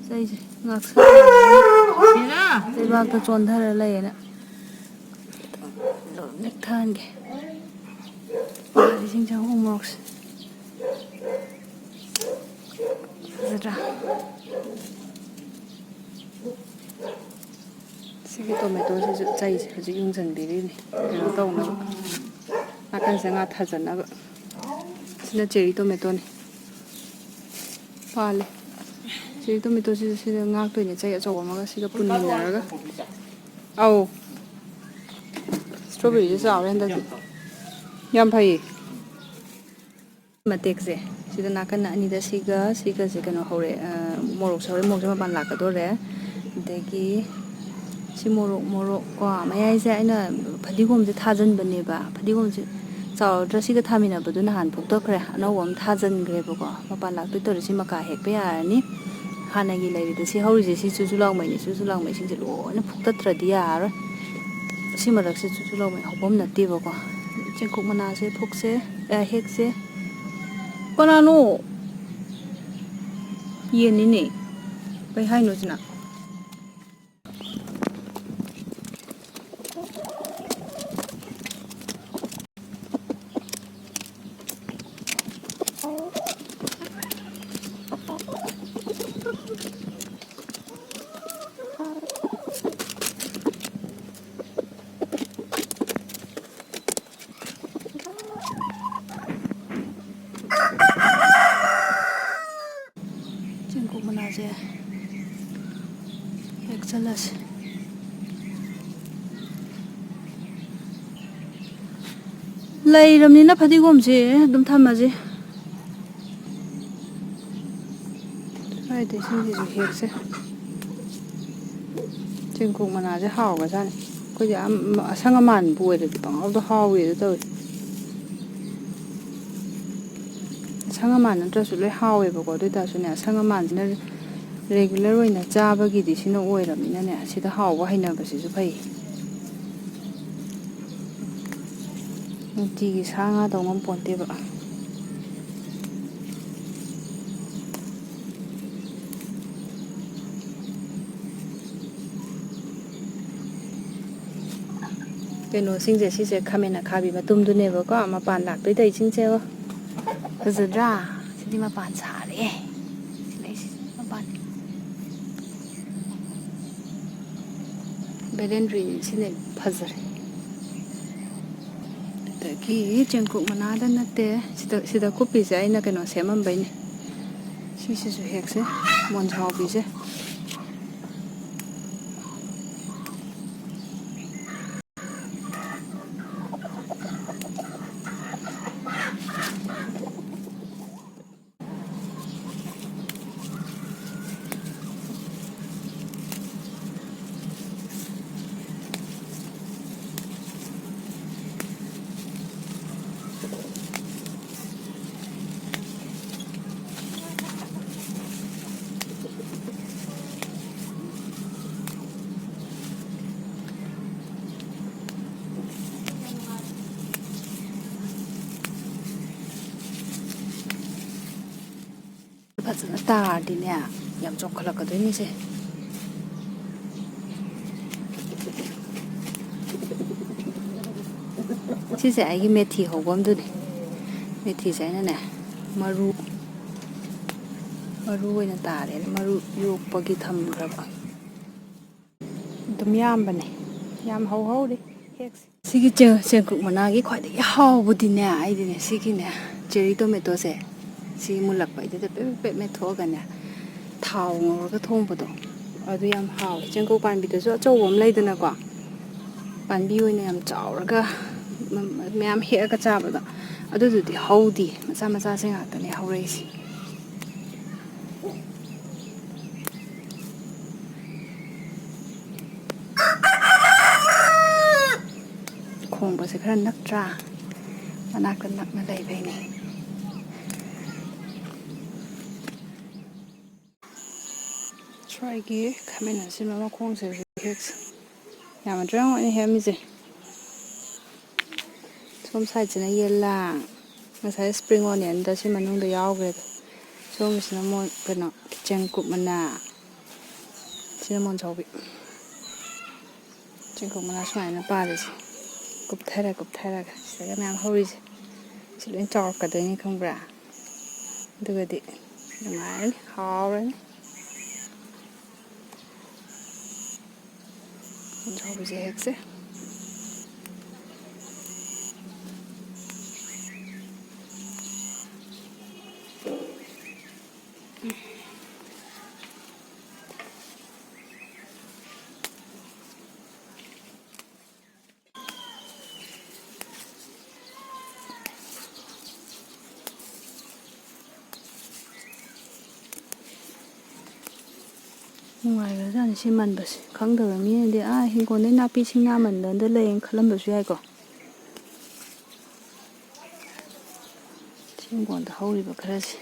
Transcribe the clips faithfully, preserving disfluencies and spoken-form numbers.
ꯆꯩꯁꯦ ꯉꯥꯛꯁ ꯂꯩꯕꯥꯛꯇ ꯆꯣꯟꯊꯔ ꯂꯩꯌꯦꯅ ꯅꯦꯛꯊꯍꯟꯒꯦ꯫ ꯃꯥꯗꯤ ꯆꯤꯡ ꯆꯪ ꯎ ꯃꯣꯔꯣꯛꯁꯦ ꯐꯖꯗ꯭ꯔꯥ? ꯁꯤꯒꯤ ꯇꯣꯃꯦꯇꯣꯁꯤꯁꯨ ꯆꯩꯁꯦ ꯍꯧꯖꯤꯛ ꯌꯨꯡꯁꯤꯟꯕꯤꯔꯤꯅꯤ, ꯀꯩꯅꯣ ꯇꯧꯅꯕ, ꯅꯥꯀꯟꯁꯤꯗ ꯉꯥ ꯊꯥꯖꯟꯅꯕ꯫ ꯁꯤꯅ ꯆꯦꯔꯤ ꯇꯣꯃꯦꯇꯣꯅꯤ, ꯄꯥꯜꯂꯦ꯫ ꯆꯦꯔꯤ ꯇꯣꯃꯦꯇꯣꯁꯤꯁꯨ ꯁꯤꯗ ꯉꯥꯛꯇꯣꯏꯅꯦ, ꯆꯩ ꯑꯆꯧꯕ ꯑꯃꯒ ꯁꯤꯒ ꯄꯨꯟꯃꯤꯟꯅꯔꯒ꯫ ꯑꯧ, ꯏꯁꯇ꯭ꯔꯣꯕꯦꯔꯤꯁꯦ ꯆꯥꯎꯔꯦ ꯍꯟꯗꯛꯇꯤ, ꯌꯥꯝ ꯐꯩꯌꯦ꯫ ꯃꯇꯦꯛꯁꯦ ꯁꯤꯗ ꯅꯥꯀꯟ ꯑꯅꯤꯗ ꯁꯤꯒ ꯁꯤꯒꯁꯦ ꯀꯩꯅꯣ ꯍꯧꯔꯦ, ꯑ, ꯃꯣꯔꯣꯛꯁꯦ ꯍꯧꯔꯦ, ꯃꯣꯔꯣꯛꯁꯦ ꯃꯄꯥꯟ ꯂꯥꯛꯀꯗꯧꯔꯦ꯫ ꯑꯗꯒꯤ ꯁꯤ ꯃꯣꯔꯣꯛ, ꯃꯣꯔꯣꯛ ꯀꯣ, ꯃꯌꯥꯏꯁꯦ ꯑꯩꯅ ꯐꯗꯤꯒꯣꯝꯁꯦ ꯊꯥꯖꯤꯟꯕꯅꯦꯕ꯫ ꯐꯗꯤꯒꯣꯝꯁꯦ ꯆꯥꯎꯔꯗ꯭ꯔꯥ, ꯁꯤꯒ ꯊꯥꯃꯤꯟꯅꯕꯗꯨ ꯅꯍꯥꯟ ꯐꯨꯛꯇꯣꯛꯈ꯭ꯔꯦ, ꯑꯅꯧꯕ ꯑꯃ ꯊꯥꯖꯤꯟꯈ꯭ꯔꯦꯕꯀꯣ꯫ ꯃꯄꯥꯟ ꯂꯥꯛꯇꯣꯏ ꯇꯧꯔꯦ, ꯁꯤ ꯃꯀꯥ ꯍꯦꯛꯄ ꯌꯥꯔꯅꯤ꯫ ꯍꯥꯟꯅꯒꯤ ꯂꯩꯔꯤꯗ ꯁꯤ ꯍꯧꯔꯤꯁꯦ, ꯁꯤ ꯆꯨꯁꯨ ꯂꯥꯎꯃꯩꯅꯤ꯫ ꯆꯨꯁꯨ ꯂꯥꯎꯃꯩꯁꯤꯡꯁꯦ ꯂꯣꯏꯅ ꯐꯨꯛꯇꯠꯇ꯭ꯔꯗꯤ ꯌꯥꯔꯔꯣꯏ꯫ ꯁꯤ ꯃꯔꯛꯁꯦ ꯆꯨꯁꯨ ꯂꯥꯎꯃꯩ ꯍꯧꯕ ꯑꯃ ꯅꯠꯇꯦꯕꯀꯣ꯫ ꯆꯦꯡꯀꯨꯞ ꯃꯅꯥꯁꯦ ꯐꯨꯛꯁꯦ, ꯑ, ꯍꯦꯛꯁꯦ꯫ ꯀꯅꯥꯅꯣ? ꯌꯦꯟꯅꯤꯅꯦ꯫ ꯀꯩ ꯍꯥꯏꯅꯣ ꯁꯤꯅ? ꯆꯦꯡꯀꯨꯞ ꯃꯅꯥꯁꯦ ꯍꯦꯛꯆꯜꯂꯁꯤ꯫ ꯂꯩꯔꯕꯅꯤꯅ ꯐꯗꯤꯒꯣꯝꯁꯦ ꯑꯗꯨꯝ ꯊꯝꯃꯁꯦ꯫ ꯁ꯭ꯋꯥꯏꯗꯩ ꯁꯤꯒꯤꯁꯨ ꯍꯦꯛꯁꯦ꯫ ꯆꯦꯡꯀꯨꯞ ꯃꯅꯥꯁꯦ ꯍꯥꯎꯒ꯭ꯔꯖꯥꯠꯅꯤ꯫ ꯑꯩꯈꯣꯏꯗꯤ ꯑꯝ-, ꯑꯁꯪ ꯑꯃꯥꯟꯕꯨ ꯑꯣꯏꯔꯗꯤ ꯄꯪꯍꯥꯎꯗ ꯍꯥꯎꯋꯦꯗꯣ ꯇꯧꯋꯦ꯫ ꯑꯁꯪ ꯑꯃꯥꯟ ꯅꯠꯇ꯭ꯔꯁꯨ ꯂꯣꯏ ꯍꯥꯎꯋꯦꯕꯀꯣ꯫ ꯑꯗꯨ ꯑꯣꯏ ꯇꯥꯔꯁꯨꯅꯦ, ꯑꯁꯪ ꯑꯃꯥꯟꯁꯤꯅ regular ꯑꯣꯏꯅ ꯆꯥꯕꯒꯤꯗꯤ ꯁꯤꯅ ꯑꯣꯏꯔꯕꯅꯤꯅꯅꯦ, ꯁꯤꯗ ꯍꯥꯎꯕ ꯍꯩꯅꯕꯁꯤꯁꯨ ꯐꯩ꯫ ꯅꯨꯡꯇꯤꯒꯤ ꯁꯥ ꯉꯥ ꯇꯧ ꯉꯝꯄꯣꯟꯇꯦꯕ꯫ ꯀꯩꯅꯣꯁꯤꯡꯁꯦ, ꯁꯤꯁꯦ ꯈꯥꯃꯦꯟ ꯑꯈꯥꯕꯤ ꯃꯇꯨꯝꯗꯨꯅꯦꯕꯀꯣ, ꯃꯄꯥꯟ ꯂꯥꯛꯇꯣꯏ ꯇꯧꯔꯤꯁꯤꯡꯁꯦ ꯌꯦꯡꯉꯣ꯫ ꯐꯖꯗ꯭ꯔꯥ? ꯁꯤꯗꯤ ꯃꯄꯥꯟ ꯁꯥꯔꯦ꯫ ꯁꯤ ꯂꯩꯁꯤ ꯃꯄꯥꯟ꯫ ꯕꯦꯂꯦꯟꯗ꯭ꯔꯤ ꯁꯤꯅ ꯐꯖꯔꯦ꯫ ꯑꯗꯒꯤ ꯆꯦꯡꯀꯨꯞ ꯃꯅꯥꯗ ꯅꯠꯇꯦ, ꯁꯤꯗ, ꯁꯤꯗ ꯀꯨꯞꯄꯤꯁꯦ ꯑꯩꯅ ꯀꯩꯅꯣ ꯁꯦꯝꯃꯝꯕꯩꯅꯦ꯫ ꯁꯤꯁꯤꯁꯨ ꯍꯦꯛꯁꯦ, ꯃꯣꯟꯖꯥꯎꯕꯤꯁꯦ꯫ ꯐꯖꯅ ꯇꯥꯔꯗꯤꯅꯦ, ꯌꯥꯝ ꯆꯣꯡꯈꯠꯂꯛꯀꯗꯣꯏꯅꯤꯁꯦ꯫ ꯁꯤꯁꯦ ꯑꯩꯒꯤ ꯃꯦꯊꯤ ꯍꯧꯕꯝꯗꯨꯅꯤ꯫ ꯃꯦꯊꯤꯁꯦ ꯑꯩꯅꯅꯦ, ꯃꯔꯨ, ꯃꯔꯨ ꯑꯣꯏꯅ ꯇꯥꯔꯦꯅ ꯃꯔꯨ ꯌꯣꯛꯄꯒꯤ ꯊꯝꯈ꯭ꯔꯕ꯫ ꯑꯗꯨꯝ ꯌꯥꯝꯕꯅꯦ, ꯌꯥꯝ ꯍꯧꯍꯧꯔꯤ ꯍꯦꯛꯁꯦ꯫ ꯁꯤꯒꯤ ꯆꯦ-, ꯆꯦꯡꯀꯨꯞ ꯃꯅꯥꯒꯤ ꯈ꯭ꯋꯥꯏꯗꯒꯤ ꯍꯥꯎꯕꯗꯤꯅꯦ, ꯑꯩꯗꯤꯅꯦ, ꯁꯤꯒꯤꯅꯦ, ꯆꯦꯔꯤ ꯇꯣꯃꯦꯇꯣꯁꯦ, ꯁꯤ ꯃꯨꯜꯂꯛꯄꯩꯗꯨꯗ ꯄꯦꯠ ꯄꯦꯠ ꯄꯦꯠ ꯃꯦꯠꯊꯣꯛꯑꯒꯅꯦ, ꯊꯥꯎ ꯉꯧꯔꯒ ꯊꯣꯡꯕꯗꯣ, ꯑꯗꯨ ꯌꯥꯝ ꯍꯥꯎꯋꯦ꯫ ꯆꯦꯡꯀꯨꯞ ꯄꯥꯝꯕꯤꯗꯁꯨ ꯑꯆꯧꯕ ꯑꯃ ꯂꯩꯗꯅꯀꯣ, ꯄꯥꯝꯕꯤ ꯑꯣꯏꯅ ꯌꯥꯝ ꯆꯥꯎꯔꯒ, ꯃ-, ꯃꯌꯥꯝ ꯍꯦꯛꯑꯒ ꯆꯥꯕꯗꯣ, ꯑꯗꯨꯗꯨꯗꯤ ꯍꯧꯗꯦ, ꯃꯆꯥ ꯃꯆꯥꯁꯦ ꯉꯥꯛꯇꯅꯦ ꯍꯧꯔꯛꯏꯁꯦ꯫ ꯈꯣꯡꯕꯁꯦ ꯈꯔ ꯅꯛꯇ꯭ꯔꯥ? ꯃꯅꯥꯛꯇ ꯅꯛꯅ ꯂꯩꯕꯩꯅꯦ꯫ ꯁ꯭ꯋꯥꯏꯒꯤ ꯈꯥꯃꯦꯟ ꯑꯁꯤꯟꯕ ꯃꯈꯣꯡꯁꯦ ꯍꯦꯛ ꯌꯥꯝꯗ꯭ꯔꯥ ꯌꯦꯡꯉꯣ ꯑꯩꯅ ꯍꯦꯛꯑꯝꯃꯤꯁꯦ꯫ ꯁꯣꯝ ꯁꯥꯏꯠꯁꯤꯅ ꯌꯦꯂꯥꯡ, ꯉꯁꯥꯏ spring onionꯗ ꯁꯤ ꯃꯅꯨꯡꯗ ꯌꯥꯎꯈ꯭ꯔꯦꯗꯣ꯫ ꯁꯣꯝꯒꯤꯁꯤꯅ ꯃꯣꯟ-, ꯀꯩꯅꯣ, ꯆꯦꯡꯀꯨꯞ ꯃꯅꯥ, ꯁꯤꯅ ꯃꯣꯟꯖꯥꯎꯕꯤ꯫ ꯆꯦꯡꯀꯨꯞ ꯃꯅꯥ ꯁꯨꯃꯥꯏꯅ ꯄꯥꯜꯂꯤꯁꯦ꯫ ꯀꯨꯞꯊꯔ ꯀꯨꯞꯊꯔꯒ ꯁꯤꯗꯒ ꯃꯌꯥꯝ ꯍꯧꯔꯤꯁꯦ, ꯁꯤ ꯂꯣꯏ ꯆꯥꯎꯔꯛꯀꯗꯣꯏꯅꯤ, ꯈꯪꯕ꯭ꯔꯥ? ꯑꯗꯨꯒꯗꯤ ꯅꯨꯡꯉꯥꯏꯔꯅꯤ, ꯍꯥꯎꯔꯅꯤ꯫ ꯃꯣꯟꯖꯥꯎꯕꯤꯁꯦ ꯍꯦꯛꯁꯦ꯫ ꯅꯨꯡꯉꯥꯏꯈ꯭ꯔꯖꯥꯠꯅꯤ ꯁꯤ ꯃꯟꯕꯁꯦ꯫ ꯈꯪꯗꯕ ꯃꯤꯅꯗꯤ ꯑꯥ ꯍꯤꯡꯒꯣꯜꯗꯩ ꯅꯥꯄꯤ ꯁꯤꯡꯅꯥ ꯃꯟꯗꯅꯗ ꯂꯩꯌꯦꯅ ꯈꯜꯂꯝꯕꯁꯨ ꯌꯥꯏꯀꯣ꯫ ꯁꯤ ꯍꯤꯡꯒꯣꯜꯗ ꯍꯧꯔꯤꯕ ꯈꯔꯁꯦ,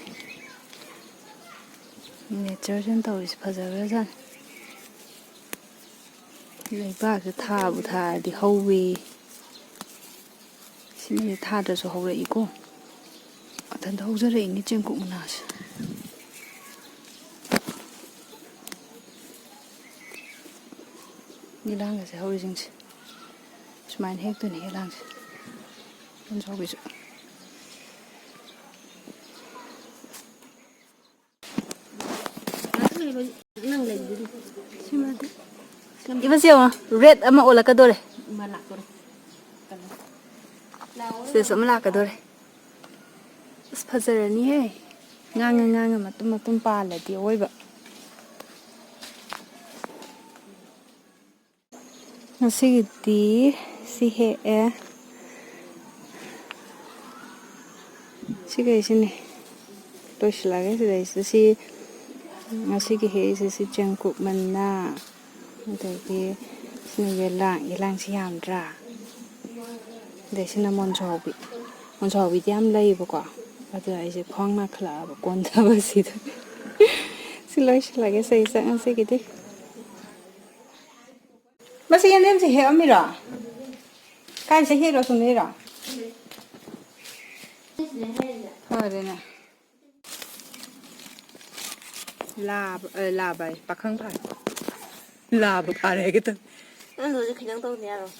natureꯁꯤꯅ ꯇꯧꯔꯤꯁꯦ ꯐꯖꯈ꯭ꯔꯖꯥꯠꯅꯤ꯫ ꯂꯩꯕꯥꯛꯁꯦ ꯊꯥꯕꯨ ꯊꯥꯔꯗꯤ ꯍꯧꯋꯤ꯫ ꯁꯤꯃꯗꯤ ꯊꯥꯗ꯭ꯔꯁꯨ ꯍꯧꯔꯛꯏꯀꯣ꯫ ꯃꯊꯟꯇ ꯍꯧꯖꯔꯛꯏꯅꯤ ꯆꯦꯡꯀꯨꯞ ꯃꯅꯥꯁꯦ꯫ ꯌꯦꯂꯥꯡꯒꯁꯦ ꯍꯧꯔꯤꯁꯤꯡꯁꯦ ꯁꯨꯃꯥꯏꯅ ꯍꯦꯛꯇꯣꯏꯅꯤ, ꯌꯦꯂꯥꯡꯁꯦ꯫ ꯃꯣꯟꯖꯥꯎꯕꯤꯁꯨ꯫ ꯁꯤꯃꯗꯤ꯫ ꯏꯕꯁꯤ ꯌꯦꯡꯉꯣ, red ꯑꯃ ꯑꯣꯜꯂꯛꯀꯗꯣꯔꯦ꯫ ꯁꯤꯗꯁꯨ ꯑꯃ ꯂꯥꯛꯀꯗꯣꯔꯦ꯫ ꯑꯁ, ꯐꯖꯔꯅꯤꯍꯦ꯫ ꯉꯥꯡꯉ ꯉꯥꯡꯉ ꯃꯇꯨꯝ ꯃꯇꯨꯝ ꯄꯥꯜꯂꯗꯤ ꯑꯋꯣꯏꯕ꯫ ꯉꯁꯤꯒꯤꯗꯤ ꯁꯤ ꯍꯦꯛꯑꯦ꯫ ꯁꯤꯈꯩꯁꯤꯅꯤ ꯂꯣꯏꯁꯤꯜꯂꯒꯦ꯫ ꯁꯤꯗꯩꯁꯤꯗ ꯁꯤ ꯉꯁꯤꯒꯤ ꯍꯦꯛꯏꯁꯦ ꯁꯤ ꯆꯦꯡꯀꯨꯞ ꯃꯅꯥ, ꯑꯗꯒꯤ ꯁꯤꯅ ꯌꯦꯂꯥꯡ, ꯌꯦꯂꯥꯡꯁꯤ ꯌꯥꯝꯗ꯭ꯔꯥ? ꯑꯗꯩ ꯁꯤꯅ ꯃꯣꯟꯖꯥꯎꯕꯤ꯫ ꯃꯣꯟꯖꯥꯎꯕꯤꯗꯤ ꯌꯥꯝ ꯂꯩꯌꯦꯕꯀꯣ, ꯑꯗꯨ ꯑꯩꯁꯦ ꯈ꯭ꯋꯥꯡ ꯅꯥꯈꯠꯂꯛꯑꯕ ꯀꯣꯟꯊꯕꯁꯤꯗ꯫ ꯁꯤ ꯂꯣꯏꯁꯤꯜꯂꯒꯦ ꯁꯦ ꯏꯆꯥ ꯉꯁꯤꯒꯤꯗꯤ꯫ ꯃꯁꯤ ꯌꯦꯟꯗꯦꯝꯁꯦ ꯍꯦꯛꯑꯝꯃꯤꯔꯣ? ꯀꯥꯏꯁꯦ ꯍꯦꯛꯂꯣ ꯁꯨꯝ ꯂꯩꯔꯣ? ꯐꯔꯦꯅꯦ꯫ ꯂꯥꯕ, ꯑꯦ, ꯂꯥꯕ ꯍꯥꯏ, ꯄꯥꯈꯪ ꯐꯥꯔꯦ꯫ ꯂꯥꯕ ꯐꯥꯔꯦ ꯍꯥꯏꯒꯦ ꯇꯧ꯫ ꯅꯪꯗꯨꯁꯨ ꯈꯤꯇꯪ ꯇꯧꯗ ꯌꯥꯔꯣꯏ꯫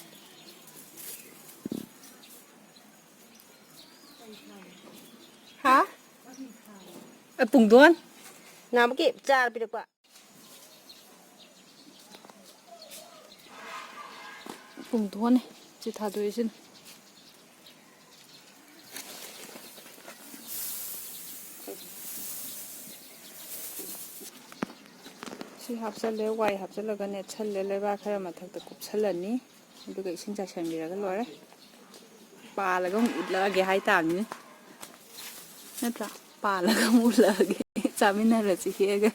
ꯑ, ꯄꯨꯡꯗꯣꯟ꯫ ꯅꯍꯥꯟꯃꯨꯛꯀꯤ ꯆꯥꯔ ꯄꯤꯔꯛꯄ꯫ ꯄꯨꯡꯗꯣꯟꯅꯦ ꯁꯤ ꯊꯥꯗꯣꯛꯏꯁꯤꯅ꯫ ꯁꯤ ꯍꯥꯞꯆꯜꯂꯦ, ꯋꯥꯏ ꯍꯥꯞꯆꯜꯂꯒ ꯅꯦꯠꯁꯜꯂꯦ, ꯂꯩꯕꯥꯛ ꯈꯔ ꯃꯊꯛꯇ ꯀꯨꯞꯁꯜꯂꯅꯤ, ꯑꯗꯨꯒ ꯏꯁꯤꯡ ꯆꯥꯏꯁꯟꯕꯤꯔꯒ ꯂꯣꯏꯔꯦ꯫ ꯄꯥꯜꯂꯒ ꯑꯃꯨꯛ ꯎꯠꯂꯛꯑꯒꯦ ꯍꯥꯏꯇꯥꯕꯅꯤꯅꯦ, ꯅꯠꯇ꯭ꯔꯥ? ꯄꯥꯜꯂꯒ ꯑꯃꯨꯛ ꯎꯠꯂꯛꯑꯒꯦ꯫ ꯆꯥꯃꯤꯟꯅꯔꯁꯤ ꯍꯦꯛꯑꯒ꯫